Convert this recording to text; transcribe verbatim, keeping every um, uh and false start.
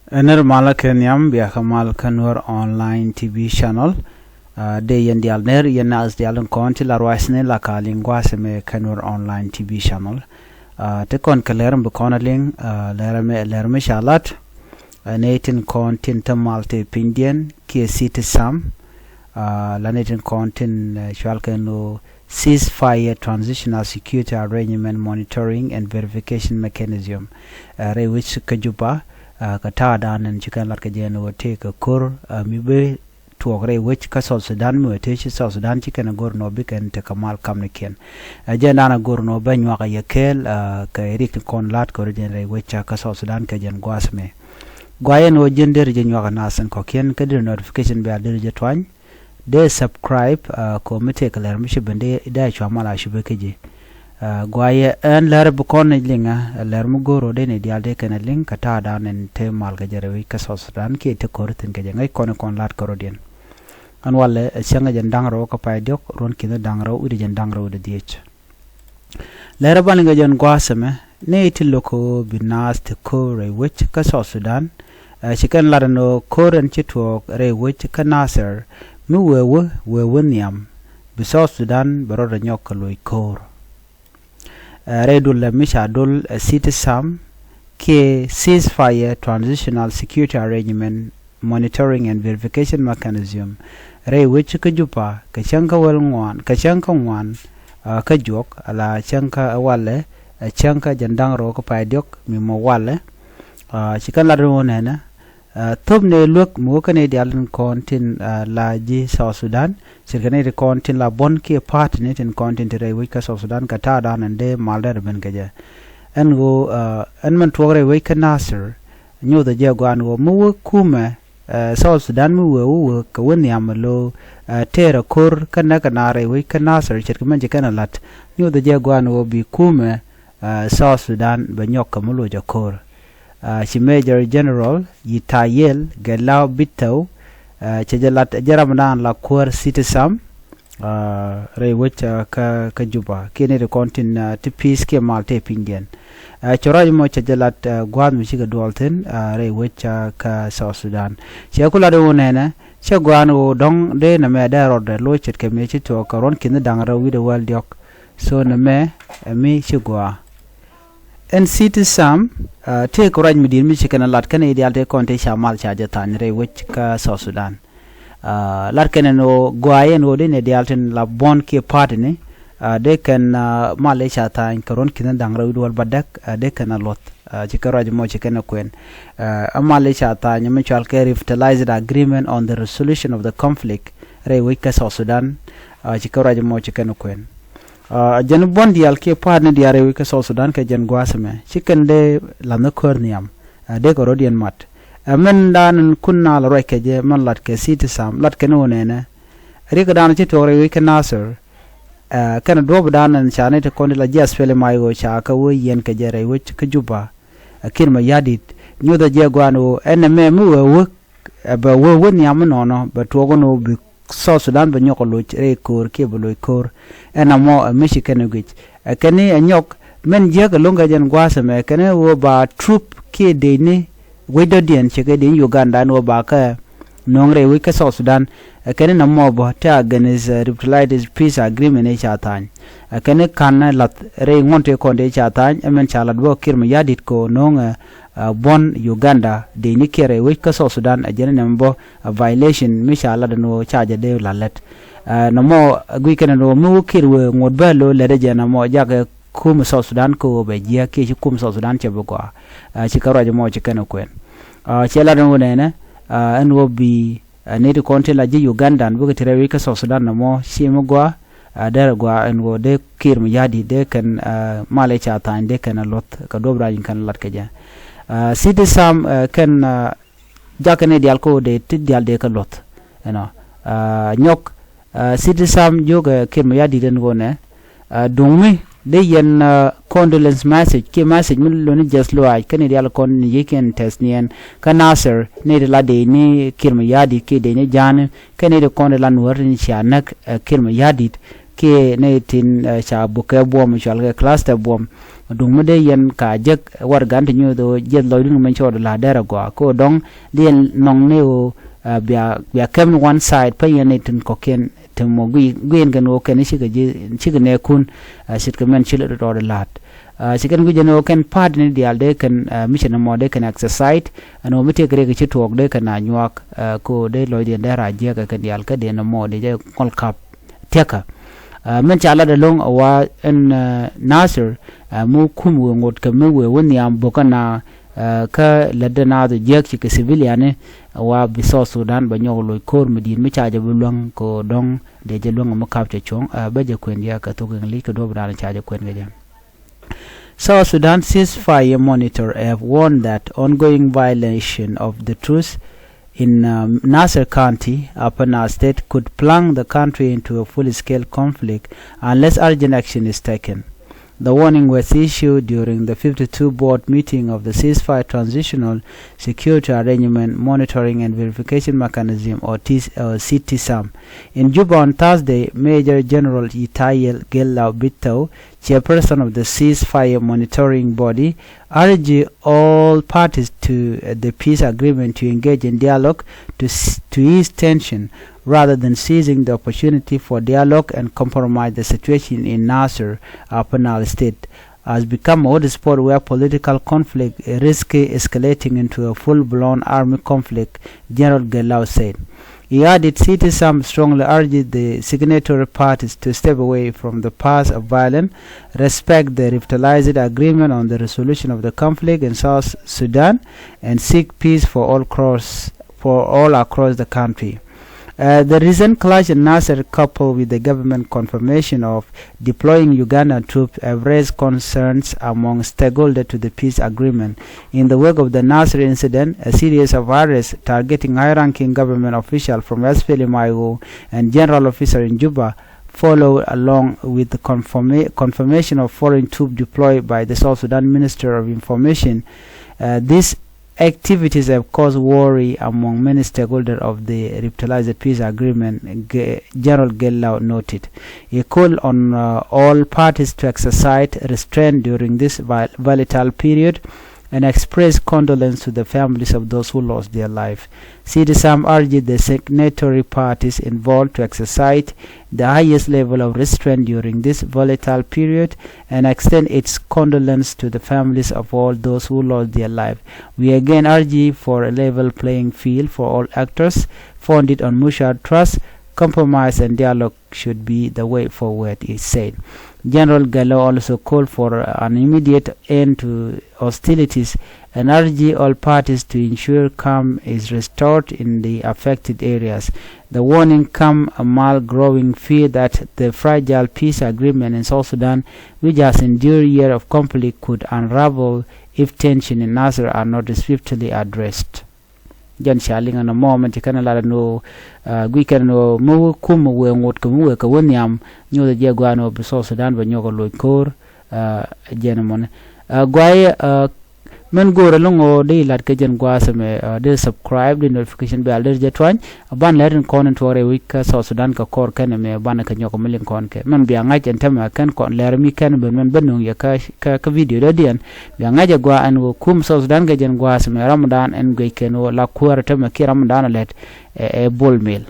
Ɛ nɛr malä kɛ nhiam bia kä mal kä Nuer Online T V channel. Dee yɛn diaal nɛr yɛn naath diaal in kɔn ti la ruacni la ka liŋ gua̱a̱th ɛmɛ kä Nuer Online T V channel. Ti kɔn kɛ lɛr mi bi kɔn a liŋ, lɛr ɛmɛ lɛr mi ca lat. Nɛy tin kɔn tin te mal te pinydiɛn kiɛ City Sam. La nɛy tin kɔn tin cual kɛn lo ceasefire transitional security arrangement monitoring and verification mechanism. Rɛy wec kä Juba kä ta̱a̱ dan ɛn ci kɛn lat kɛ jɛ ɛn ɣöö tëë kɛ ko̱r mi bi tuɔɔk rɛy wec kä South Sudan mi wee tëë ci South Sudan ci kɛn a go̱r nɔ bi kɛn tekɛ mal kamnikiɛn. Ɛ jɛ dan a go̱r nɔ bɛ nyuak a yɛ kɛɛl kɛ rik tin kɔn la̱t kɛ rɔ jɛn rɛy wec kä South Sudan kɛ jɛn gua̱a̱th mi. Gua̱a̱ yɛn ɣöö ji̱n derɛ jɛ nyuak a nath ɛn kɔ̱kiɛn kä derɛ notification bia derɛ jɛ tuany. Dee subscribe kɛ mi tëëk lɛr mi ci ben dee dee cua mal a cupɛ kä ji̱. Guayɛ ɛn lɛr bi kɔn ni liŋ ɛ lɛr mi go̱o̱r ɔ dee ni diaal dee kɛn ɛ liŋ kɛ ta̱a̱ dan ɛn te mal kɛ jɛ rɛwi kä South Sudan kiɛ te ko̱r thi̱n kɛ jɛ ŋäc kɔn kɔn la̱t kɛ rɔ̱diɛn. Ɛn walɛ ɛ cäŋ ɛ jɛn da̱ŋ rɛw kä pay diɔ̱k ruɔ̱n ki̱n da̱ŋ rɛw wi̱cdɛ jɛn da̱ŋ rɛw wi̱cdɛ dhiec. Lɛr ɛ bal ŋäc ɛn gua̱a̱th ɛmɛ ni ti lo̱k ɣöö bi naath ti ko̱r rɛy wec kä South Sudan. Ci kɛn lat ɛn ɣöö ko̱r ɛn ci tuɔɔk rɛy wec kä Nasir mi wee wä wee wä nhiam bi South Sudan bɛ rɔɔdɛ nyɔk kɛ loc ko̱r. Rɛy dul ɛ mi ca dul ɛ City Sam kiɛ ceasefire transitional security arrangement monitoring and verification mechanism rɛy wec kä Juba kɛ cäŋ kä wäl ŋuan kɛ cäŋ kä ŋuan kä juɔk ala cäŋ kä walɛ ɛ cäŋ kä jɛn da̱ŋ rɛw kä pay diɔ̱k mi mɔ walɛ. Ci kɛn lat rin wä nɛnɛ thop ni luäk mi wä kä ni diaal tin kɔn tin la ji̱ South Sudan ce̱tkɛ ni ti kɔn tin la buɔ̱n kiɛ party ni tin kɔn tin ti rɛy wec kä South Sudan kɛ ta̱a̱ dan ɛn dee mal dɛr ben kɛ jɛ. Ɛn ɣöö ɛn mɛn tuɔɔk rɛy wec kä Nasir nyothɛ jɛ guan ɣöö mi wä kumɛ South Sudan mi wee wä wä kɛ wä nhiam lo tëërɛ ko̱r kä näk kɛ naar rɛy wec kä Nasir ce̱tkɛ mɛn ci kɛn a la̱t nyothɛ jɛ guan ɣöö bi kumɛ South Sudan bɛ nyɔk kɛ mi loc a ko̱r. Ci Major General Yitayel Gelaw Bitɛw cɛ jɛ lat jɛ ram dan la kuäär City Sam rɛy wec kä kä Juba kiɛ ni ti kɔn tin ti peace kiɛ mal tëë pinydiɛn. Cɛ ruac mɔ cɛ jɛ lat gua̱a̱th mi cikɛ duɔl thi̱n rɛy wec kä South Sudan. Cɛ ku lat wun nɛnɛ cɛ gua̱a̱n ɣöö dɔ̱ŋ dee nɛmɛ dee rɔɔdɛ loc ce̱tkɛ mi ci tuɔɔk kɛ ruɔ̱n ki̱n da̱ŋ rɛw wi̱cdɛ wäl diɔ̱k. So nɛmɛ ɛ mi ci gua̱a̱. Ɛn City Sam tëëk ruac mi di̱i̱t mi ci kɛn a lat kɛn i̱ diaal tëë kɔn tëë ca mal ca jɛ tha̱a̱ny rɛy wec kä South Sudan. Lat kɛn ɛn ɣöö gua̱a̱ ɛn ɣöö dee ni diaal tin la buɔ̱n kiɛ party ni dee kɛn mal i̱ ca tha̱a̱ny kɛ ruɔ̱n ki̱n da̱ŋ rɛw i̱ duɔl ba däk dee kɛn a luɔth. Ci kɛ ruac mɔ ci kɛn a kuɛn ɛ mal i̱ ca tha̱a̱ny mi cual kɛ revitalized agreement on the resolution of the conflict rɛy wec kä South Sudan. Ci kɛ ruac mɔ ci kɛn a kuɛn. Jɛn buɔ̱n diaal kiɛ pa̱a̱t ni diaal rɛy wec kä South Sudan kɛ jɛn gua̱a̱th ɛmɛ ci kɛn dee la̱th ni ko̱r nhiam. Dee kɛ rɔ̱diɛn mat ɛ mɛn da̱a̱n in kun naal ruac kɛ jɛ mɛn lat kɛ City Sam lat kɛn wä nɛnɛ. Rikä da̱a̱n ci tuɔɔk rɛy wec kä Nasir kɛn duɔ̱ɔ̱p da̱a̱n in ca ni ti kɔn ti la jiath pɛli may ɣöö ca kä wä yiɛn kɛ jɛ rɛy wec kä Juba. Ɛ Kiir Mayardit nyothɛ jɛ gua̱a̱n ɣöö ɛn ɛmɛ mi wee wä ɛ bɛ wä wä nhiam mi nɔnɔ bɛ tuɔɔk ɛn ɣöö bi South Sudan bɛ nyɔk ɛ loc rɛy ko̱o̱r kiɛ bɛ loc ko̱o̱r. Ɛn amɔ ɛ mi ci kɛn ɛ guic ɛ kɛn ni ɛ nyɔk mɛn jiäk ɛ lo̱ŋ kɛ jɛn gua̱a̱th ɛmɛ ɛ kɛn ni ɣöö ba troop kiɛ dec ni wec dɔ̱diɛn cɛ kɛ dec ni Uganda ɛn ɣöö ba kɛ no̱o̱ŋ rɛy wec kä South Sudan. Ɛ kɛn ni namɔ bä te against revitalized peace agreement i̱ ca tha̱a̱ny. Ɛ kɛn ni ka̱n lath rɛy ŋuɔ̱n tëë kɔn tëë ca tha̱a̱ny ɛ mɛn ca lath bä Kiir Mayardit kɛ ɣöö no̱o̱ŋ ɛ buɔ̱n Uganda dec ni kiɛrɛ wec kä South Sudan a jɛn nɛmɛ bä a violation mi ca lat ni wä ca jɛ dee la lɛt. Nɔmɔ guic kɛn ni wä mi wä Kiir wee ŋuɔ̱t bä lo lɛt jɛ nɔmɔ jakɛ kum South Sudan kä wä bɛ jiɛ kiɛ ci kum South Sudan cɛ bi gɔaa. Ci kä ruac mɔ ci kɛn kuɛn cɛ lat ni wä nɛnɛ ɛn wä bi ni ti kɔn ti la ji̱ Ugandan bikɛ ti rɛw wec kä South Sudan nɔmɔ ci mi gɔaa. Derɛ gua ɛn ɣöö dee Kiir Mayardit dee kɛn mal i̱ ca tha̱a̱ny dee kɛn a luɔth kɛ duɔ̱p rac in kɛn lat kɛ jɛ. City Sam kɛn jakä ni diaal kä ɣöö dee ti diaal dee kɛ luɔth. Ɛnɔ nyɔk City Sam jiök ɛ Kiir Mayardit ɛn ɣöö nɛ duŋ mi dee yɛn condolence message kiɛ message mi luni jɛth luaac kä ni diaal kɔn ni yi̱k ɛn tɛth niɛn kä Nasir ni ti la dee ni Kiir Mayardit kiɛ dee ni ja̱a̱ni. Kɛn i̱ ti kɔn ti la nuäär tin cia näk ɛ Kiir Mayardit kiɛ nɛy tin ca bukɛ buɔ̱m cual kɛ cluster buɔ̱m. Duŋ mi dee yɛn ka jek warɛgan ti nyuuth ɣöö jiɛth lɔcdun kɛ min cɔɔd la derɛ gɔaa kä dɔŋ dee yɛn nɔŋ ni ɣöö, ah, bia, bia kɛm ni one side pä yɛn ni tin kɔkiɛn ti mɔ gui, guiɛn kɛn ɣöö kɛn cikɛ ji̱, cikɛ nɛɛkun, ah, ce̱tkɛ mɛn ci lɛ tɔɔd la̱t. Ah, ci kɛn guic jɛn ɣöö kɛn pa̱a̱t ni diaal dee kɛn, ah, mi cɛ ni mɔ dee kɛn exercise ɛn ɣöö mi tëëk riɛk ci tuɔɔk dee kɛn a nyuak, ah, kä dee lɔcdiɛn dee rac jiäk kɛ kɛn diaal kä dee ni mɔ dee jɛ ŋɔl kap. Tiɛkä. Ah, min ca lat ɛlɔ̱ŋ a wa ɛn, ah, Nasir, ah, mi kum wëë ŋot kɛ mi wëë wä nhiam bokä na, ah, kä lätdä naath jiäk ci kɛ civilian ni, a wa bi South Sudan bɛ nyɔk loc ko̱r mi di̱i̱t mi ca jɛ bi luäŋ kɛ dɔ̱ŋ dee jɛ luäŋ mi kap cɛ cuɔ̱ŋ, ah, bä jɛ kuɛn diɛ kɛ thok English kɛ duɔ̱p dan ca jɛ kuɛn kɛ jɛ. South Sudan ceasefire monitor have warned that ongoing violation of the truce in, um, Nasir County, Upper Nile State, could plunge the country into a full-scale conflict unless urgent action is taken. The warning was issued during the fifty-two board meeting of the Ceasefire Transitional Security Arrangement Monitoring and Verification Mechanism, or T- or C T S A M. In Juba on Thursday, Major General Itayel Gella Bitau, chairperson of the ceasefire monitoring body, urged all parties to, uh, the peace agreement to engage in dialogue to, s- to ease tension rather than seizing the opportunity for dialogue and compromise. The situation in Nasir, Upper Nile State, has become a hotspot where political conflict risks escalating into a full-blown army conflict, General Gelau said. He added, C T S A M strongly urged the signatory parties to step away from the path of violence, respect the revitalized agreement on the resolution of the conflict in South Sudan, and seek peace for all cross for all across the country. Uh, the recent clash in Nasir, coupled with the government confirmation of deploying Ugandan troops, have raised concerns among stakeholders to the peace agreement. In the wake of the Nasir incident, a series of arrests targeting high-ranking government officials from S P L M I O and general officer in Juba followed, along with the confirma- confirmation of foreign troops deployed by the South Sudan Minister of Information. Uh, this activities have caused worry among many stakeholders of the revitalized peace agreement, Ge- General Gellau noted. He called on, uh, all parties to exercise restraint during this vi- volatile period and express condolence to the families of those who lost their life. C T S A M urged the signatory parties involved to exercise the highest level of restraint during this volatile period and extend its condolence to the families of all those who lost their life. We again urge for a level playing field for all actors, founded on mutual trust, compromise and dialogue should be the way forward, he said. General Gallo also called for an immediate end to hostilities and urged all parties to ensure calm is restored in the affected areas. The warning come amid growing fear that the fragile peace agreement in South Sudan, which has endured years of conflict, could unravel if tensions in Nasir are not swiftly addressed. Jɛn ca liŋ ɛn ɛmɔ min ci kɛn ɛ lat ɛn ɣöö, ah, guic kɛn ɛn ɣöö mi wä kum wëë ŋot kɛ mi wëë kɛ wä nhiam nyuuth ɛ jɛ gua̱a̱n ɣöö bi South Sudan bɛ nyɔk ɛ loc ko̱o̱r, ah, jɛn ɛmɔni. Ah, gua̱a̱, ah, min go̱o̱r ɛlɔ̱ŋ ɣöö dee lat kɛ jɛn gua̱a̱th ɛmɛ, ah, dee subscribe, dee notification bell dee jɛ tuany. Ban lɛr in kɔn in tuɔɔk rɛy wec kä South Sudan kɛ kɔr kɛn ɛmɛ banɛ kɛ nyɔk mi liŋ kɔn kɛ. Mɛn bia ŋa̱c ɛn tämɛ kɛn kɔn lɛr mi kɛn ben mɛn ben nöŋ yɛ kä, kä, kä video dɔ̱diɛn. Bia ŋa̱c ɛ gua̱a̱ ɛn ɣöö kum South Sudan kɛ jɛn gua̱a̱th ɛmɛ ram dan ɛn guic kɛn ɣöö la kuäär tämɛ kiɛ ram dan ɛ lɛt ɛ, ɛ Bol Mel.